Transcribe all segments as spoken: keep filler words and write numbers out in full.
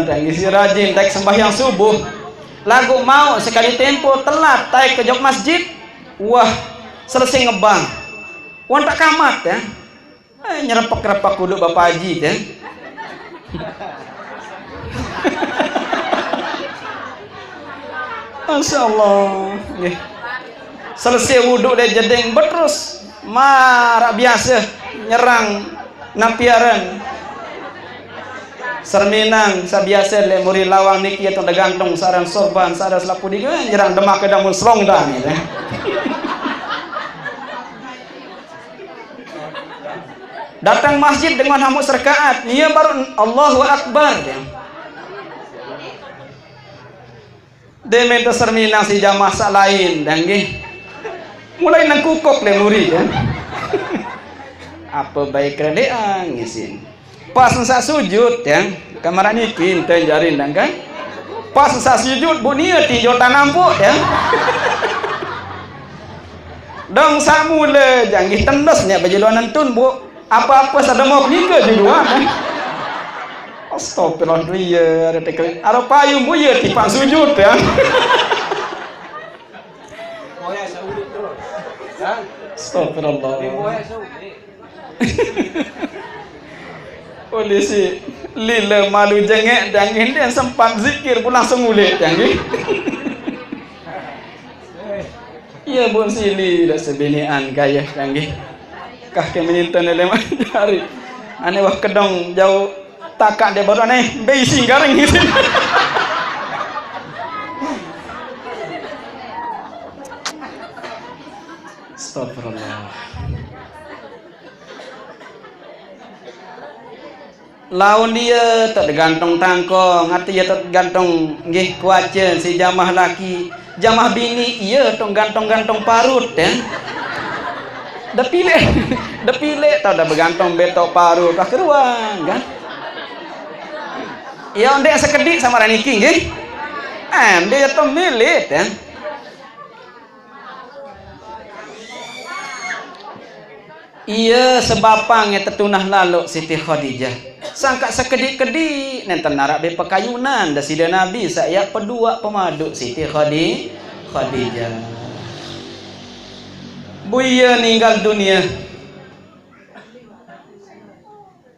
Dang isi rajin taik sembahyang subuh. Laguq mauq sekali tempo telat taik ke jok masjid. Wah, selese ngebang. Wan tak kamat, ya. Eh, nyerepek-repek kudu Bapak Haji, ya. Masya Allah. Nggih. Selese wudu deh jeding beterus. Maraq biase nyerang napi aran. Serminang sabiase leq muri lawang niki, atau degantung saq aran sorban, saq aran selapuq niki, eh, nyerang demak kedang mun selong dah, gitu. Dateng masjid dengan hamuq serakaat, nie baruq Allahu Akbar, ya. Demen teserminang siq jamaah saq lain, dang nggih. Mulai nengkukuk leq muri, ya. Ape bae kereleqan ngisin. Pas ensaq sujud, ya. Kamaraq niki, ente jarin, dang kan? Pas ensaq sujud, bu nie tinjo tanampuq, ya. Dong saq mule, janggih tendes nie bejelo nentun, bu. Ape-ape saq demok nike juduan. Astagfirullah, duh, iya, ada tekel. Aro payung, bu, iya, tipaq sujud, ya. Astagfirullah. Polisi lile malu jengek, janggih, ndeq sempat zikir, pun langsung uleq, janggih. Iya, bun sili, dah sebinian kayeh, janggih. Kah ke meninten leman jari. Ane wah kedong jauh takak dia baru ane, mbe isi garing gitu. Astagfirullah. Laun ie toq degantung tangkong, ate ie toq degantung nggih kuace siq jamaah laki, jamaah bini ie toq gantung-gantung parut, ya. Depileq, depileq tau dah begantung betok parut, wah keruan, kan? Ie ndeq sekediq samaraq niki, nggih. Eh, ndeq ie toq milit, ya. Ie sebapang ie tetunah laloq Siti Khadijah. Sangkaq sekediq-kediq nenten araq be pekayunan Deside Nabi saq iaq peduaq pemaduq Siti Khadi-, Khadijah. Bu ie ninggal dunie.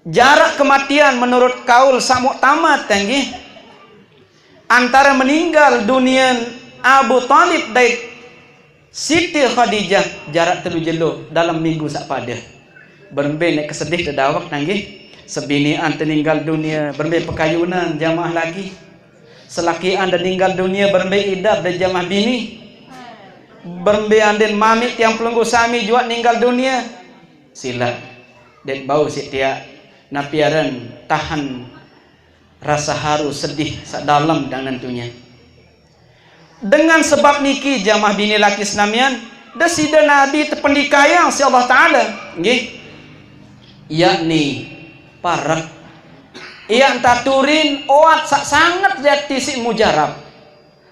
Jarak kematian menurut kaul saq muktamad, nggih. Antare meninggal dunie Abu Thalib dait Siti Khadijah jarak telu jelo dalem minggu saq pade. Berembe neq kesedih tedawek, nanggih. Sebinian teninggal dunie, berembe pekayunan jamaah laki. Selakian de ninggal dunie, berembe idap de jamaah bini. Berembe andin mamiq tiang pelungguh sami juaq ninggal dunie. Silaq. Dait bau siq tiaq napi aren tahen rase haru sedih saq dalem dang nentunye. Dengan sebab niki, jamaah bini laki senamian, Deside Nabi tependikayang siq Allah Taala, nggih, yakni parek. Ie entaturin oat saq sanget gati siq mujarab,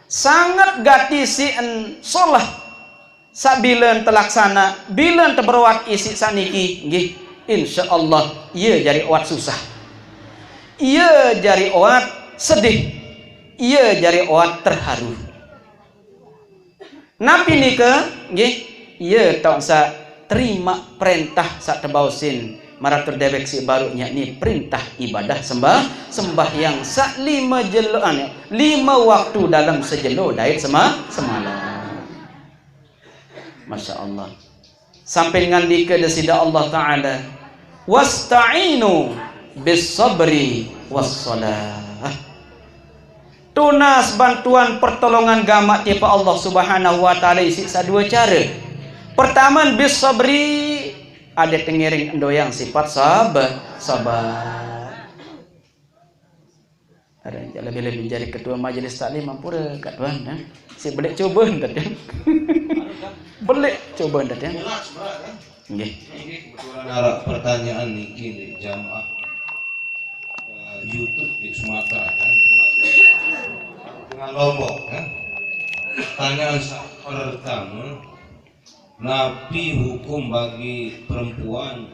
sanget gati siq en soleh. Saq bilen telaksana, bilen teberoat isiq saq niki, nggih, insyaallah, ie jari oat susah. Ie jari oat sedih. Ie jari oat terharu. Napi nike, nggih, ie taoq saq terimaq perentah saq tebaosin maratur dewek siq baruq, yakni perintah ibadah sembah-, sembahyang saq lime jelo, ane, lime waktu dalem sejelo dait sema-, semalam. Masya Allah. Sampai ngandika Deside Allah Taala, "Wasta'inu bis sabri was salah." Tunas bantuan pertolongan gamaq tipaq Allah Subhanahu wa Taala isiq saq due care. Pertame, bis sabri, ade tengiring endoyang sipat sab-, sabar. Ada yang lebih-lebih menjadi ketua majelis taklim, ampura, Kak Tuan, ya. Si beleq coba ntet, ya. Beleq coba ntet, ya. Nggih. Ini kebetulan araq pertanyaan niki di jamaah, eh, YouTube di Sumatera, kan. Dengan Lombok, kan. Pertanyaan sa-, pertama, napi hukum bagi perempuan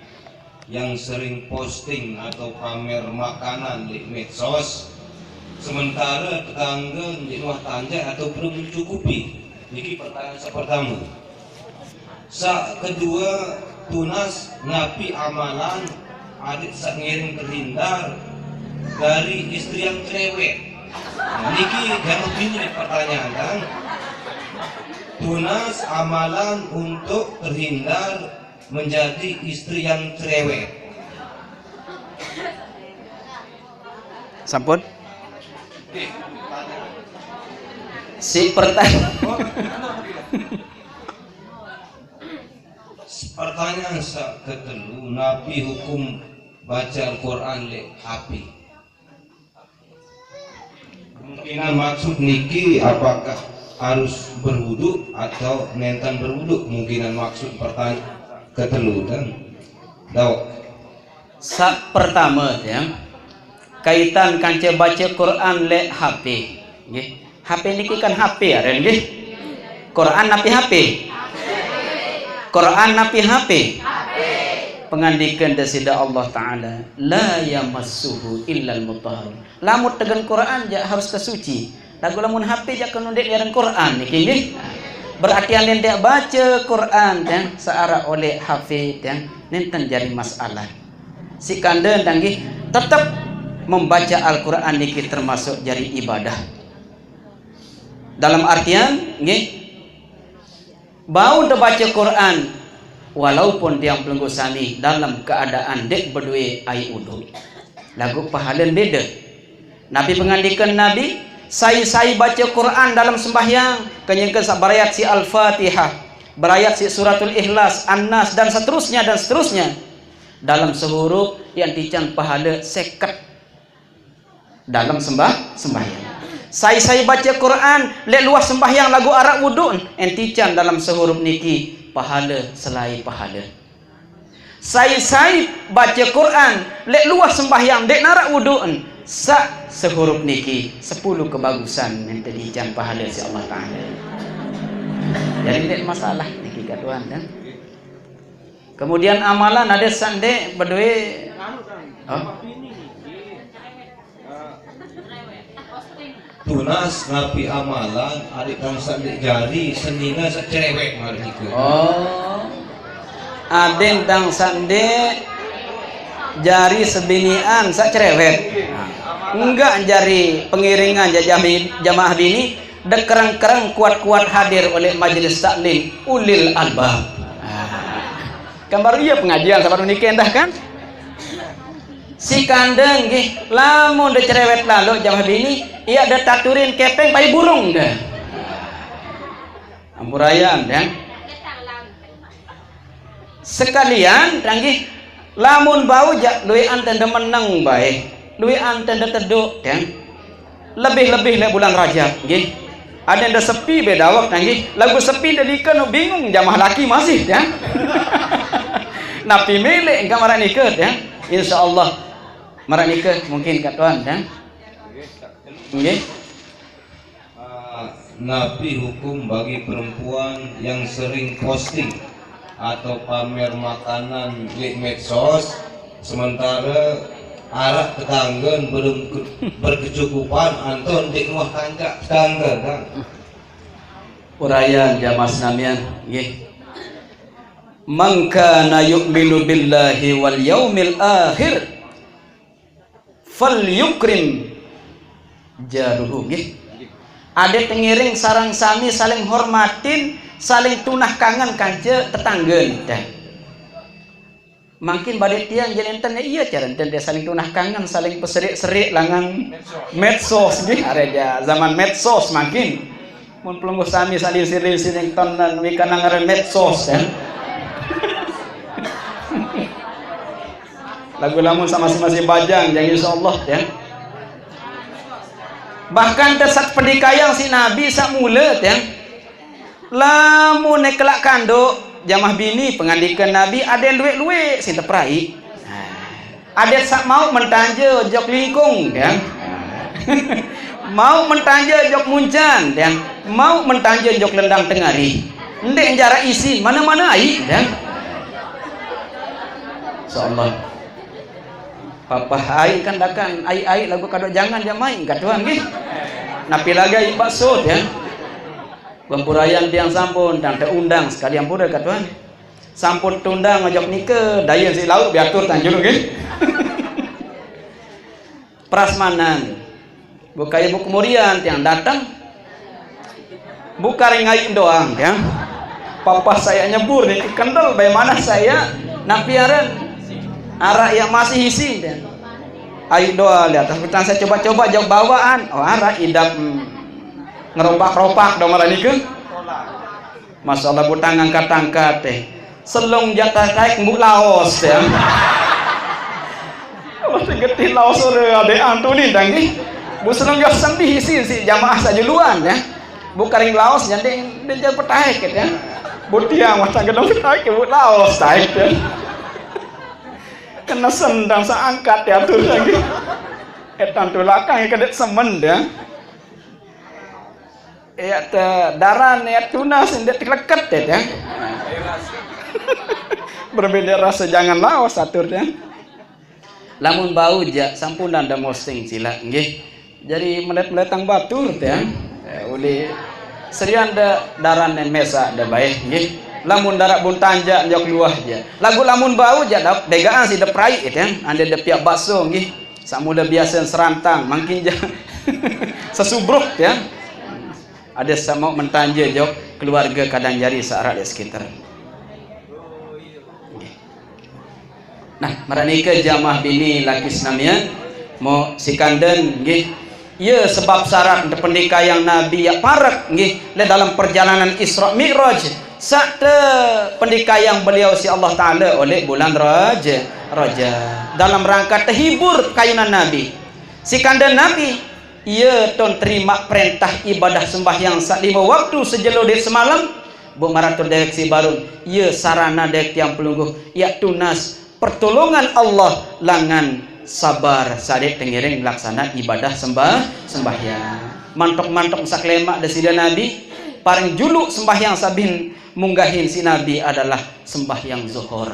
yang sering posting atau pamer makanan di medsos? Sementara tetangga di rumah tangga atau belum mencukupi. Niki pertanyaan saq pertama. Saq kedua, tunas napi amalan adeq saq ngiring terhindar dari istri yang cerewet. Nah, niki jangan bingung pertanyaan, kan? Tunas amalan untuk terhindar menjadi istri yang cerewet. Sampun? Si pertanyaan. Pertanyaan saq ketelu, napi hukum baca Al-Quran leq H P? Kemungkinan maksud niki apakah harus berwudu atau nenten berwudu? Kemungkinan maksud pertanyaan ketelu, kan? Dawek. Saq pertame, tiang, kaitan kance bace Quran leq H P. Nggih. H P niki kan H P aren, nggih. Quran napi H P? Quran napi H P? Pengandikan Deside Allah Taala, "La yamassuhu illal mutahharun." Lamun tegen Quran jaq harus tesuci. Laguq lamun H P jaq kenu ndeq ngiring Quran niki, nggih. Berarti adeqn ndeq bace Quran, tiang, saq araq oleq H P, tiang, nenten jari masalah. Siq kande, tiang, nggih, tetep membaca Al-Quran niki termasuk jari ibadah. Dalam artian, nggih, bau tebace Quran, walaupun tiang pelungguh sami dalam keadaan ndeq bedoe aiq wudu. Laguq pahalen bede. Napi pengandikan Nabi, sai-sai bace Quran dalam sembahyang, kenyeke saq berayat siq Al-Fatihah, berayat siq Suratul Ikhlas, An-Nas, dan seterusnya, dan seterusnya, dalam sehurup, yaq ntican pahale seket. Dalem sembah-, sembahyang. Sai-sai bace Quran leq luah sembahyang laguq araq wuduqn, entican dalem sehurup niki pahale selae pahale. Sai-sai bace Quran leq luah sembahyang ndeq naraq wuduqn, saq sehurup niki sepulu kebagusan enten ican pahale siq Allah Taala. Jadi ndeq masalah niki, katuan, kan? Kemudian amalan ade saq ndeq bedoe. Hah? Tunas napi amalan adeq dang saq ndeq jari senine saq cerewet maraq nike. Oh. Adeq dang saq ndeq jari sebinian saq cerewet. Nah, enggak jari pengiringan jajami-, jamaah bini, dekereng-kereng kuat-kuat hadir oleq majelis taklim ulil albab. Nah. Kan baruq ie pengajian saq baruq nike endah, kan? Siq kande nggih, lamun de cerewet lalo jamaah bini, ie de taturin kepeng pai burung de. Ampurayan, dang. Sekalian, dang nggih, lamun bau jaq lueqan tende meneng bae, lueqan tende tedoq, dang. Lebih-lebih leq bulan Rajab, nggih. Adeqn de sepi be dawek, nah, nggih. Laguq sepi de nike no bingung jamaah laki masih, dang. Napi mele engkah maraq nike, dang. Insyaallah. Maraq nike mungkin, katuan, dang. Nggih. Ah, napi hukum bagi perempuan yang sering posting atau pamer makanan leq medsos, sementara araq tetanggen belum ke-, berkecukupan anto ndeq nuah kanjak tetangge, kan? Urayan jamaah senamian, nggih. "Man kana yu'minu billahi wal yaumil akhir falyukrim jaruhu," nggih. Adeq tengiring sareng sami saling hormatin, saling tunah kangen kance tetanggen, dang. Mangkin badeq tiang jari enten, ie care enten de saling tunah kangen, saling peseriq-seriq langan medsos, nggih. Are ja zaman medsos mangkin. Mun pelungguh sami saq lingsir-lingsir nengton dan wikanang ngaran medsos, ya. Laguq lamun saq masih-masih bajang, jang insyaallah, ya. Bahkan tesaq pendikayang siq Nabi saq mule, ya. Lamun nekelaq kandoq, jamaah bini, pengandikan Nabi, adeqn lueq-lueq sing teperaiq. Adeqn saq mauq mentanje jok lingkung, dang. Mauq mentanje jok muncan, dang. Mauq mentanje jok lendang tengari. Ndeq njaraq isin, mane-mane aiq, dang. Insyaallah. Papah ai kan dakan, ai-ai lagu kadok jangan jamaik ka tuan nggih. Napi lagi ai bakso ya. Bempurayan tiang sampun dan teundang sekalian pura ka tuan. Sampun tundang ojok nika, dayan si lauk biatur tanjur nggih. Prasmanan. Bukai buku murian tiang datang. Buka ring ai doang tiang. Papah saya nyebur ni kendel bagaimana saya napi aran. Arak yang masih isi tiang. Ai doang lihat. Tapi saya coba-coba jauh bawaan. Oh, arak idap, hmm, ngeropak-ropak dong arak nika. Masalah butang angkat-angkat teh. Selong jatah taik mbuk laos ya. Masih getih laos ore ade antu ni dangi. Bu selong jatah sendih isi si jamaah saja luan ya. Bu karing laos jadi dia jadi petaik ya. Bu tiang mata gedong petaik bu laos taik ya. Kena sendang seangkat ya tu lagi. Etan tu lakang ya kedet semen ya. Ya te daran ya tunas ndak teleket ya. Berbeda rasa jangan laos atur ya. Lamun bau ja sampunan da mosting sila nggih. Jadi melet-meletang batur teh. Eh, uli serian da daran nen mesa da baik nggih. Lamun darak bun tanja njok luah ja. Lagu lamun bau ja da begaan si da prai teh. Ande da piak bakso nggih. Samula biasa serantang mangkin ja sesubruk ya. Ada sama mentanja jok keluarga kadang jari searak di sekitar. Nah, maranika jamaah bini laki senamian, mau sikanden nggih. Ya, sebab syarat untuk pendikayang Nabi ya parek nggih, le dalam perjalanan Isra Mi'raj, sakte pendikayang beliau si Allah Taala oleh bulan Raja, Raja. Dalam rangka terhibur kayunan Nabi. Sikanden Nabi, ia ton terima perintah ibadah sembahyang sak lima waktu sejelo dek semalam. Bu maratur dewek si barun, ia sarana dek tiang pelungguh, ia tunas pertolongan Allah langan sabar sadek tengiring laksana ibadah sembah sembahyang. Mantok-mantok saklema desida Nabi, paring juluk sembahyang sabin munggahin si Nabi adalah sembahyang zuhur.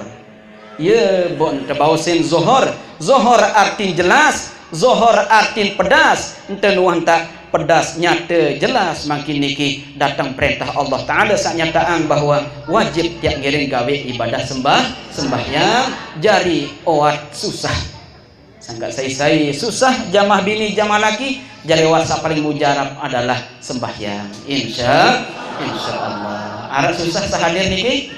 Ya, bon tebausin zuhur. Zuhur artin jelas, zuhur artin pedas. Ente nuan tak pedas nyata jelas mangkin niki datang perintah Allah Taala sak nyataan bahwa wajib tiap ngiring gawe ibadah sembah sembahyang jari oat susah. Sangka sai-sai susah jamah bini jamah laki, jari oat sak paling mujarab adalah sembahyang. Insya, insya Allah. Arak susah sahadir niki.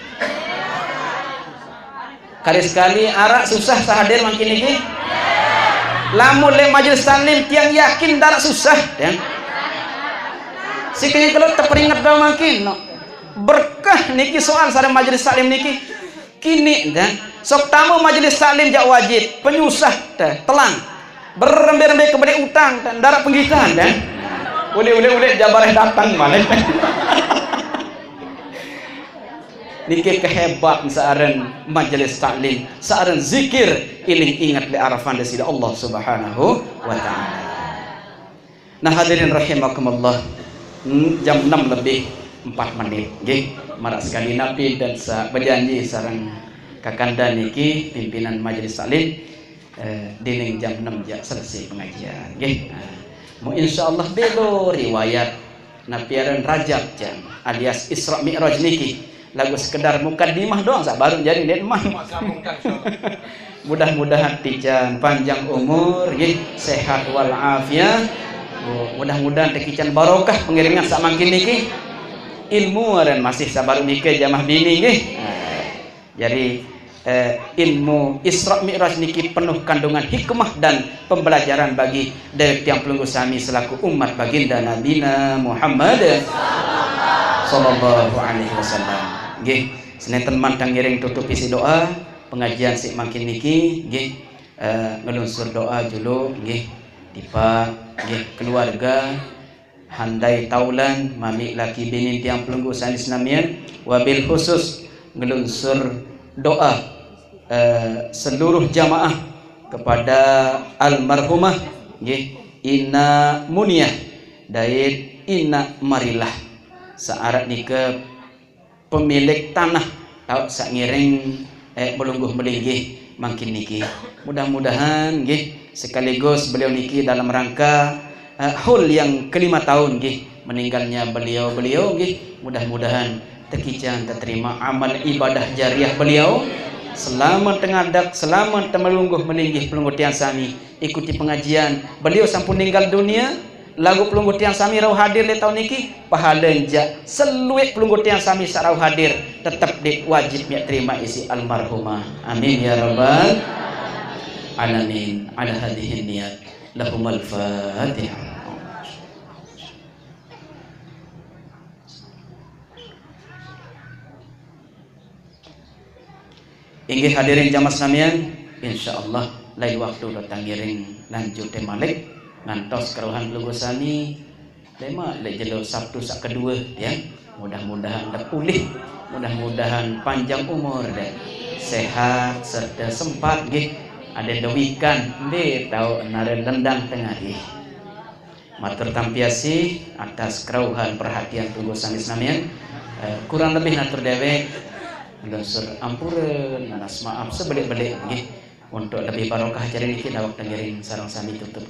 Kali sekali arak susah sahadir mangkin niki. Lamun le majelis taklim tiang yakin darak susah tiang. Sikenya kalau terperingat dah mangkin no. Berkah niki soal sada majelis taklim niki. Kini dah sok tamu majelis taklim jak wajib penyusah dah telang. Berembe-rembe kebeli utang dah darak penggitan dah. Ulih-ulih-ulih jabareh datang malik. Niki kehebat searen majelis taklim, searen zikir, iling ingat le arafan desida Allah Subhanahu wa taala. Nah, hadirin rahimakumullah. Hmm, jam enam lebih empat menit nggih. Marak sekali napi dan sa berjanji sareng kakanda niki pimpinan majelis taklim, eh, dening jam enam jak selesai pengajian nggih. Nah, mu insyaallah belo riwayat napi aran Rajab jan alias Isra Mi'raj niki. Lagu sekedar mukaddimah doang sak baru jadi nit mah. Mudah-mudahan tican panjang umur nggih, sehat wal afiat. Oh, mudah-mudahan tican barokah pengiringan sak mangkin niki. Ilmu aran masih sak baru niki jamah bini nggih. Nah, jadi eh, ilmu Isra Mi'raj niki penuh kandungan hikmah dan pembelajaran bagi dewek tiang pelungguh sami selaku umat baginda Nabina Muhammad sallallahu alaihi wasallam. Nggih, senenten mantang ngiring tutup isi doa pengajian sik mangkin niki, nggih, eh, ngelunsur doa julu, nggih, dipa, nggih, keluarga, handai taulan, mami laki bini tiang pelungguh sami senamian, wabil khusus ngelunsur doa, eh, seluruh jamaah kepada almarhumah nggih, Ina Muniah dait Ina Marilah. Saarat nika pemilik tanah tau sak ngiring, eh, melungguh melinggih mangkin niki. Mudah-mudahan nggih, sekaligus beliau niki dalam rangka, eh, haul yang kelima tahun nggih meninggalnya beliau-beliau nggih. Mudah-mudahan tekijang teterima amal ibadah jariah beliau. Selamat tengadak, selamat temelungguh melinggih pelungguh tiang sami ikuti pengajian. Beliau sampun ninggal dunia, laguq pelungguh tiang sami rauh hadir leq taun niki, pahale njaq selueq pelungguh tiang sami saq rauh hadir tetep ndeq wajib miaq terima isiq almarhumah. Amin ya rabbal alamin. Ala hadhihi niat. Lahumal Fatihah. Inggih hadirin jamaah senamian, insyaallah lain waktu dot tang ngiring lanjut malik ngantos kerauhan pelungguh sami lemaq leq jelo Sabtu saq kedue, ya. Mudah-mudahan depulih, mudah-mudahan panjang umur deh, sehat serta sempat nggih. Adeq dewikan mbe tao nare lendang tengah nggih. Matur tampi asih atas kerauhan perhatian pelungguh sami senamian. Eh, kurang lebih natur dewek, lungsur ampure, nunas maaf sebeleq-beleq nggih. Untuk lebih barokah jari niki dawek tengiring sareng sami tutup